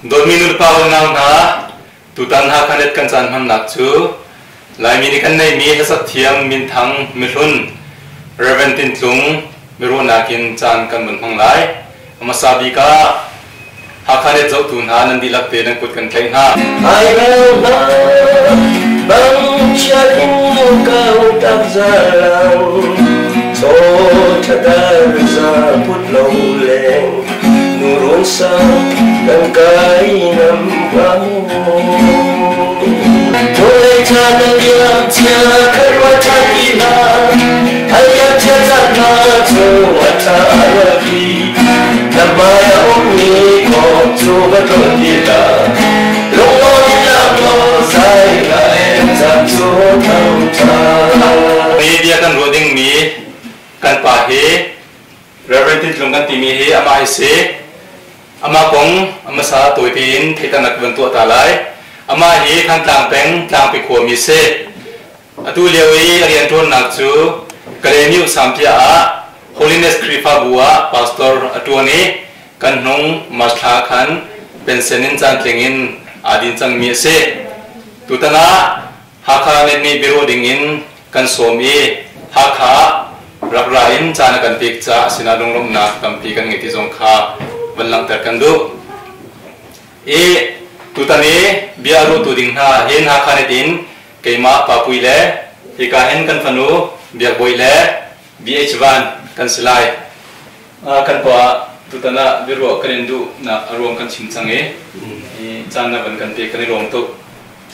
Dawtmi nulepa unau hna, tutan Hakha kan caan hmannak cu Laimi nih kan neihmi hlasak thiam minthang mihlun Rev. Tin Tlung biaruahnak in caan kan vun hmang lai. A hmasa bik ah Hakha Net zohtu hna nan dihlak te nan kut kan tlaih hna. Ai rel hna bang chiat in kau tak zalang chaw thadar za put lo leng nu run sang kan kai nam hang Tolei cha na liam chia kharwa cha ti na haya chia cha na chu ta ra bi na ma ya om ni ko chu ba to ti la long lo ni la lo sai la em cha chu thau cha. Hi bia kan ruah dingmi kan pa hi Reverend Tin Tlung kan timi hi amah hi si. Amah kong a hmasa tawi tein theihternak van tuah ta lai. Amah hi Thantlang peng Tlangpi khuami si. Atu lio i a rianṭuannak cu Kalaymyo Sampiah ah Holiness Khrihfabu ah pastor a ṭuan i kan hnung March thla khan pension in caantling in aa din cangmi a si. Tutan ah Hakha nih biaruah dingin kan sawm i Hakha rak ra in caan a kan pek caah a sinah lunglawmhnak tampi kan ngeih ti zong kha van langhter kan duh. I tutan i bia a ruahtu ding hna hin Hakha net in keimah Papui le hika hin kan fanu Biak Bawi le BH Van kan si lai. Kan pa tutan ah biaruah kan in duhnak a ruang kan chim cang i caan na van kan pek kan i lawm tuk.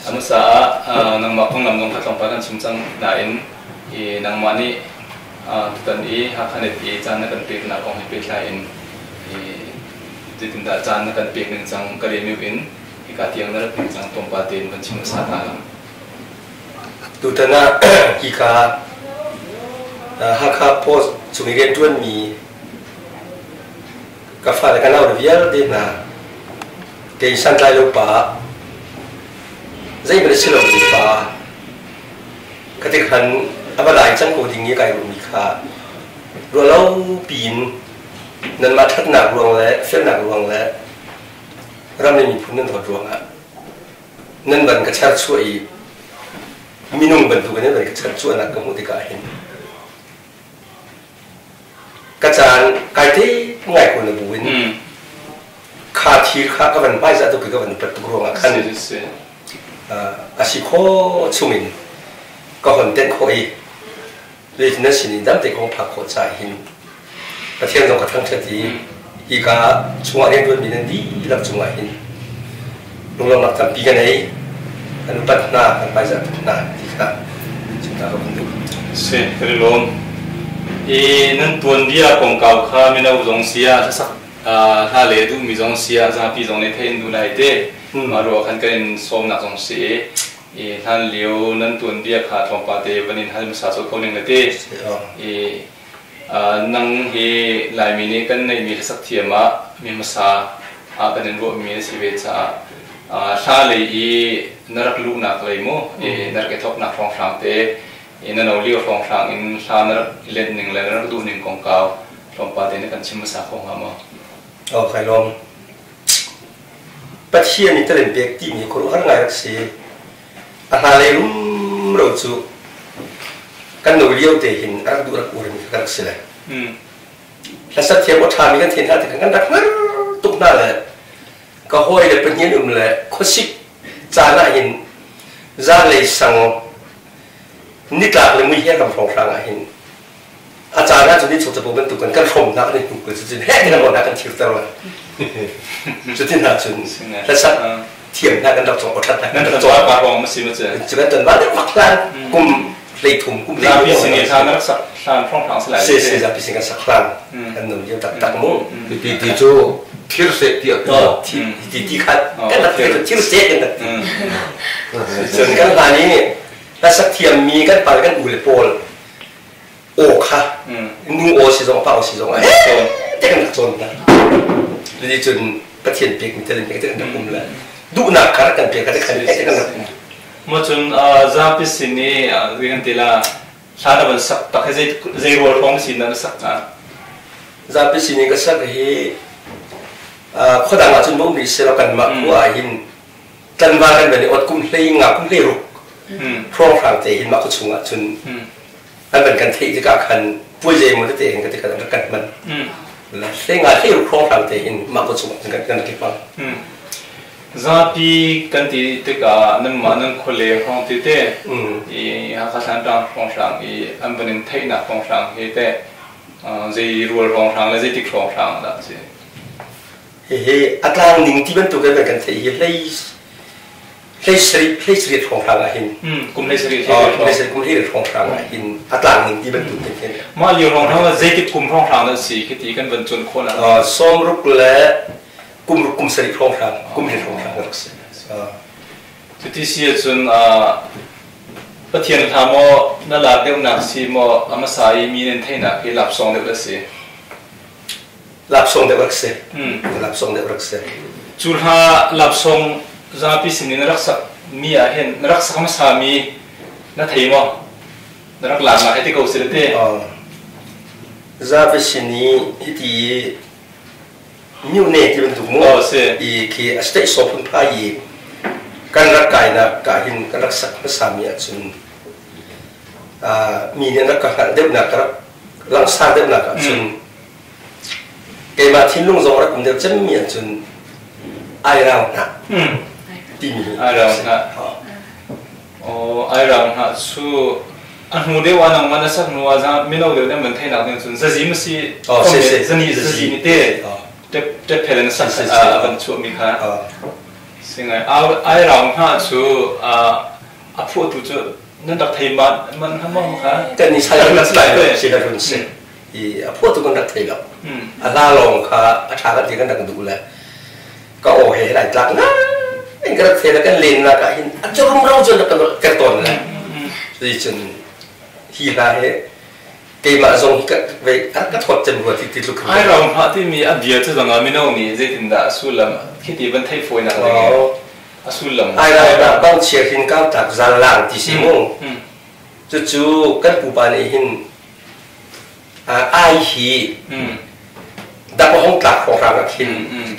A hmasa ah nangmah konglam zong kha tlawmpal kan chim cang nain i nangmah nih tutan i Hakha Net i caan na kan peknak kong he pehtlai in zeitindah caan na kan pek ning cang ka lemiu in hika tiang na rat ning cang tlawmpal tein kan chim hmasa ta lang. Tutan ah hika Hakha Post chung i rianṭuanmi ka fale ka nau vialte hna kei santlai lo pa zeihmanh a si lomi pa ka ti khan a va lai cang ko ding i kai ruahmi kha ruahlo piin nanmah ṭhatnak ruang le felnak ruang le ram le miphun nan dawt ruangah nan van ka cherchuah i minung bantukin nan van ka cherchuahnak ka hmuh tikah hin Ka caan kai te ngai ko na bu in kha thil kha ka van hmaizah tuk i ka van upat tuk ruangah khan a si khawh chungin ka hon tenh khawh i zeitin na sin in dam te kong phak khawh caah hin Pathian zong ka thangṭhat i hika chungah rianṭuanmi nan dihlak cungah hin lunglawmhnak tampi ka nei, kan upat hna, kan hmaizah tuk hna ti kha chimta ka vun duh. Si, kan i lawm. I nan tuanbia kongkau kha mino zong si ah hlasak hla le duhmi zong si ah zapi zong nih theih in duh lai te. Mah ruah khan kan in sawmnak zong si i i hlan lio nan tuanbia kha tlawmpal te van in hal hmasa colh ko ning na ti. I Nang hi Laimi nih kan neihmi hlasak thiam ah mi hmasa ah kan in ruahmi na si ve caah hla lei i na rak luhnak lei mu na rak i thawknak hrawnghrang te i na no lio hrawnghrang in hla na rak i lenh ning le na rak duh ning kongkau tlawmpal te na kan chim hmasa kho hnga maw? Oh, kai lawm. Pathian nih talent pek timi khuaruahhar ngai rak si. A hna lei rumro cu kan no lio te hin a rak duh rak uarmi kha kan rak si le. Hlasak thiam aw ṭhami kan theih hna tikah kan rak hngar tuk hna le ka hawi le pahnih um le khuasik caan ah hin zanlei sang nitlak le mui he ram hrawnghrang ah hin a caan ah cun ni chuk capo bantuk kan kan hrom hna kan i hnu cutin heh kan hna kan thirter la cutin hna cun hlasak thiam hna kan rak cong othat hna kan rak cong pa rong ma si ma che cu kan ton ba vak hlan kum hleithum kum zapi sin i hlan rak sak hlan hrawng hrang si lai se se zapi sin kan sak hlan kan nun lio tak tak mu ti ti cu thir se ti ti ti ti khat kan rak thir se kan rak ti cun kan hlan i hlasak thiammi kan pal kan u le pawl aw kha nu aw si zong pa aw si zong te kan rak cawn hna. Cuti cun Pathian pekmi talent pek te kan rak um le duhnak kha rak kan pek te khan te kan rak um. Mo cun zapi sin i kan ti la hla na van sak tak hi zei zei rual hrawng si na sak na? Zapi sin i ka sak hi. Khuadang ah cun bom rih selaw kanmah khua ah hin tlanval kan van i ot kum hlei nga kum hlei ruk hrawnghrang te hin mah khua chung ah cun an van kan theih tikah khan puai zeimaw tete hin ka ti khan an rak kan hman. Hlei nga hlei ruk hrawnghrang te hin mah khua chung ah cun kan rak i hmang. Zapi kan ti tikah nanmah nan khualeng hrawng ti te i Hakha Thantlang hrawnghrang i an van in theihnak hrawnghrang hi teh zei rual hrawnghrang le zeitik hrawnghrang dah a si? Hihi a tlang ning ti bantuk in kan theih hi hlei hlei sarih hlei sarih hrawnghrang ah hin kum hlei sarih kum hlei hrawnghrang ah hin a tlang ning ti bantuk in hin mah lio hrawnghrang ah zeitik kum hrawnghrang dah si khi ti kan van cuan khawh na sawmruk le kum ruk kum sarih hrawnghrang kum hlei hrawnghrang rak si. Cuti si ahcun Pathian hla maw na lak deuhnak si maw a hmasa i mi nan theihnak hi lapsawng deuh dah si? Lapsawng deuh rak si. Lapsawng deuh rak si. Cu hla lapsawng zapi sin in na rak sak mi ah hin na rak sak hmasa mi na thei maw? Na rak laknak hi ti ko si le te. Zapi sin i hiti Myone ti bantuk mu i khi a state so phunphai i kan rak kainak ka hin kan rak sak hmasa mi ahcun mi nih an rak ka hngalh deuhnak ka rak langsar deuhnak ahcun keimah thinlung zong rak um deuh cemmi ahcun ai rau hna timi hi ai rau hna. Oh, ai rau hna cu a hnu deuh ah nangmah na sak hnu ah za mino deuh nih an van theihnak ding cun zazim a si zani zazi ni te tep phel in sak a van chuahmi kha singai ai rau hna cu a phuahtu cu nan rak thei man man ha mong kha kan ni sai rak sai si la run si i a phuahtu kan rak thei lo a hla lawng kha a tha kan ti kan rak duh le ka aw he lai tlak na in ka rak thei kan len nak ah hin a rum ro cun kan ker tawn le cun hi hla he keimah zong ka ve ka thawt cem rua ti ti tluk ai ram ha ti mi a bia cu zong ah mino nih zeitindah a sullam khiti van thei fawi nak ding a sullam ai ram da bang chia hin kau tak zal lang ti si mu cucu kan pupa nih hin ai hi dak a hong tlak hrawnghrang ah khin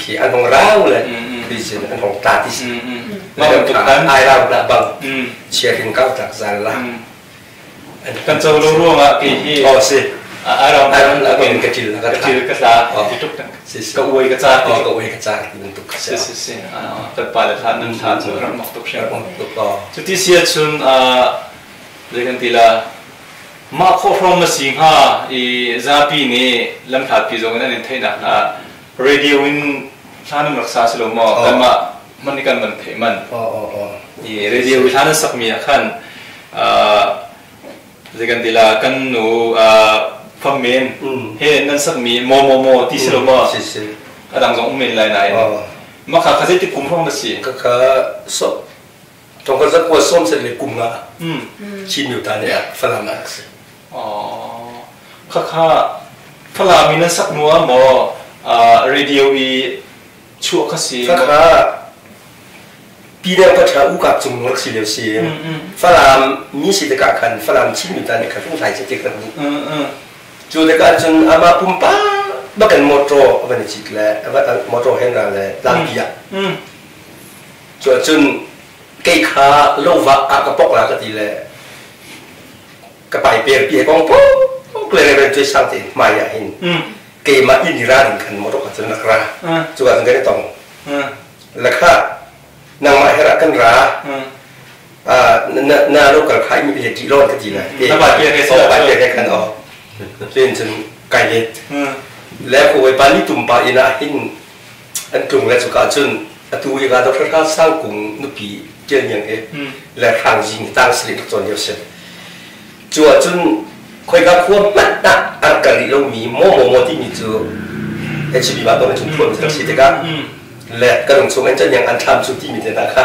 khi an hong rau le khi an hong tla ti si ai rau dah bang chiahrin kau tlak zal la kan co lo ruangah kei hi oh si ai rau ai rau la bang ka til ka til ka tla ti tuk ka uai ka ca ti ka uai ka ca ti bantuk si si si kan pa le thla nan thla cu rak mak tuk hrim cu ti sia chun zei kan ti la Mah khawhrawm na si hnga i zapi nih lamhlatpi zong in an in theihnak hna radio in hla nan rak sa si lo maw? Kanmah hmanh nih kan van theih man. I radio i hla nan sakmi ah khan zei kan ti la kan nu fam men he nan sakmi maw maw maw ti si lo maw? A dang zong um men lai nain. Mah kha kha zeitik kum hrawng na si? Kha so Tongkar zakua sawm sarih le kum nga Chin Myo Ta nih ah Falam ah a si. Khakha Falam in nan sak hnu ah maw radio i chuah kha si? Khakha Pideng paṭha u kap cung rak si lio si. Falam mi si tikah khan Falam Chin Myo Ta nih khan hlai si ti kan duh. Cu tikah cun amah pumpak bakin motor a van i cit le motor hen ra le tlangpi ah. Cuahcun kei kha lova ah ka pok la ka ti le ka pai per pi he kong pok le Reverend Cuai Sang te hmai ah hin keimah inn i ra ding khan motor ka cun rak ra. Cuka cun kan i tong. Lakha nangmah her ah kan ra. Na local kha imi le ṭih lawn ka ti le. Na pai per he pai per he khan o. Cun cun kai let. Le ko wei pa ni tum pa inn ah hin An tlung le cuka cun atu i Dr. Hra Sang Kung nupi Ṭial Ngiang hi le Hrang Zing hi tang sarih rak cawn lio si. Cu ahcun khoika khua hmanh ah a rak kal rih lomi maw maw maw timi cu HCB mah bang cun phuan rak si tikah le ka lung chung an canyang an thlam cu timi te hna kha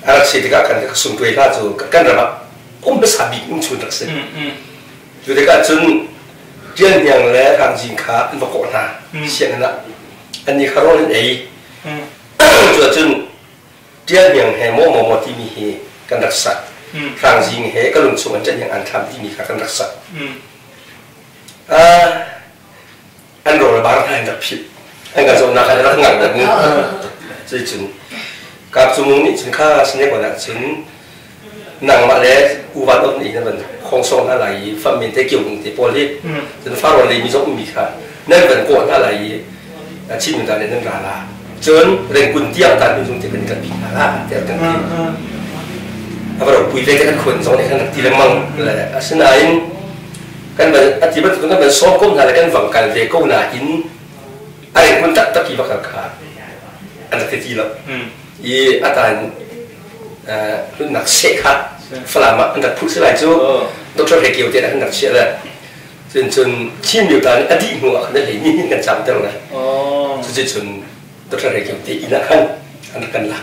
a rak si tikah khan ka sungtuai hla cu kan ram ah um hmasa bik um chun rak si. Cu tikah cun Ṭial Hniang le Hrang Zing kha an va kawh hna sianginn ah. Annih kha rawl an ei. Cu ahcun Ṭial Hniang he maw maw maw timi hi kan rak sak. Hrang Zing he ka lung chung an Ṭial Hniang an thlam timi kha kan rak sak. An rawl bar hna in rak philh. An kan zohnak khan rak ngang dak mu. Cuicun Kap Cung nih cun kha sine kon ah cun nangmah le U Van Ot nih nan van khong song hna lai i fam men te kio hung te pawl hi cun farawn lei mi zong ummi kha nan van kawh hna lai i Chin ta le nan ra la cun Rengkun tiang tan hun zung te kan kan pi hna la tiah kan ti. A va ropui ve te kan khun zong nih khan ti lengmang le asinain kan van a ti bantuk kan van sawm ko hna le kan vang kal ve ko nain a rengkun taktak i va kal kha an rak ti lo i atan hlunnak seh kha Falam ah an rak phuh si lai cu Dr. He Kio te an rak chiah le cun cun Chin myo ta nih a dih hnu ah khan hlei ni hin kan cam ter le cucu cun Dr. He Kio te inn ah khan an rak kan lak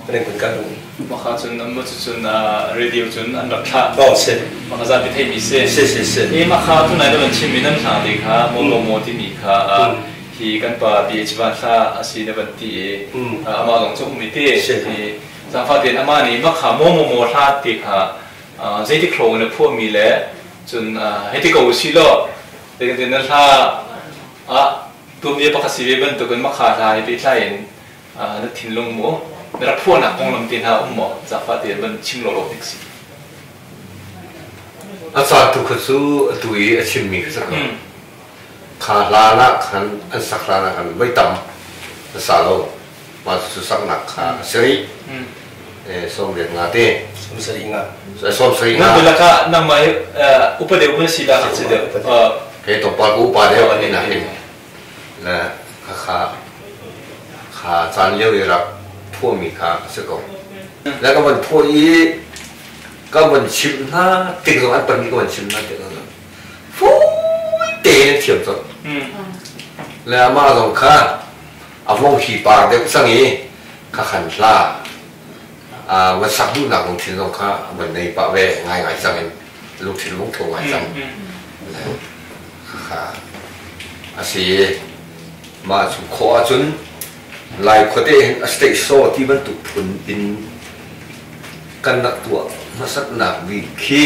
kan kun kal Maka cun an cu cun radio cun an rak thlah. Oh si. Maka zapi theimi si. Si si si. E maka tu nai na van chimmi nan hla te kha mo mo mo timi kha hi kan pa BH Van Hla a si na van ti i amah zong cu um i te hi zaangfah tein amah nih makha maw maw maw hla ti kha zeitik hrawng na phuahmi le cun hei ti ko usih law zeitin na hla ah tumia pakhat si ve bantukin makha hla he pehtlai in na thinlung mu na rak phuahnak konglam te hna um maw zaangfah tein van chim law law hnik si. A caan tu kha cu atu i a chimmi kha si ko. Kha hlan ah khan an sak hlan ah khan voi tam a sa lo. Mah cucu saknak kha a si rih. Sawmriat nga te. Sawmsarih nga. Sawmsarih nga. Nang bilaka nangmah hi upa deuh mun si dah si deuh. Kei tlawmpal ka upa deuh an inn ah hin. Le kha kha caan lio i rak phuahmi kha a si ko. Le ka van phuah i ka van chimh hna tik zong an pahnih ka van chimh hna tik zong fawi tein an thiam colh. Le amah zong kha a vong hi par deuh cang i kha khan hla van sak duhnak lungthin zong kha van nei pah ve ngaingai cang in lungthin lungtho ngai cang. Le kha a si mah cu khawh ahcun Lai khuate hin a state saw ti bantuk phun in kan rak tuah hmasatnak bik khi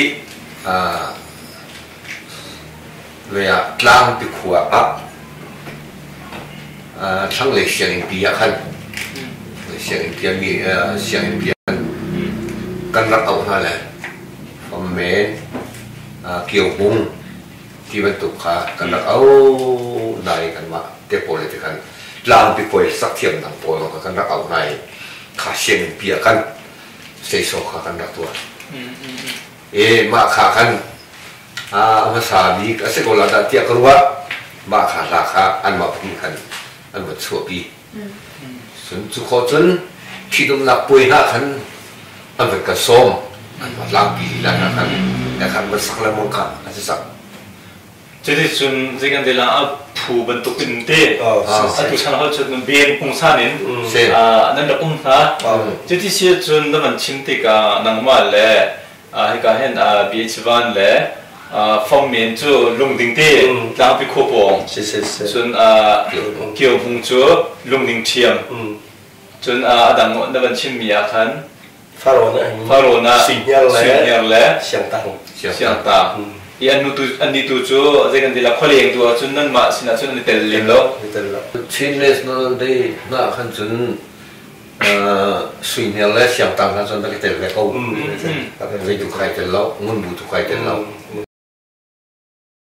Leiah Tlangpi khua ah thlanglei sianginnpi ah khan sianginnpi ah mi sianginnpi ah khan kan rak auh hna le Fammen Kio Hmung ti bantuk kha kan rak auh hna i kanmah te pawl te khan Tlangpi khuai sak thiamnak pawl kha kan rak auh hna i kha sianginnpi ah khan seisaw kha kan rak tuah. E mah kha khan a hmasa bik a si ko la dah tiah ka ruah. Mah kha hla kha anmah phun khan an van chuahpi. Cun cu khawh cun ṭhitumnak puai hna khan an van kan sawm. An van tlangpi lila hna khan le khan van sak lengmang kha an si sak. Cuticun zei kan dela a phu bantuk in te atu chan hol cun ben pungsan in nan rak um hna. Cuti si cun na van chim tikah nangmah le hika hin BH Van le Fong Men cu lungding te tlangpi khua pawng cun Kio Hmung cu lungding ṭhiam cun a dang na van chimmi ah khan Farawn ah Suihniar le Siangtang. I an nu tu annih tu cu zei kan ti la khualeng tu ahcun nanmah sinah cun an i tel lem lo. Chin National Day hna khan cun Suihniar le Siangtang hna cun rak i tel ve ko. Zei tu khai tel lo, ngunbu tu khai tel lo.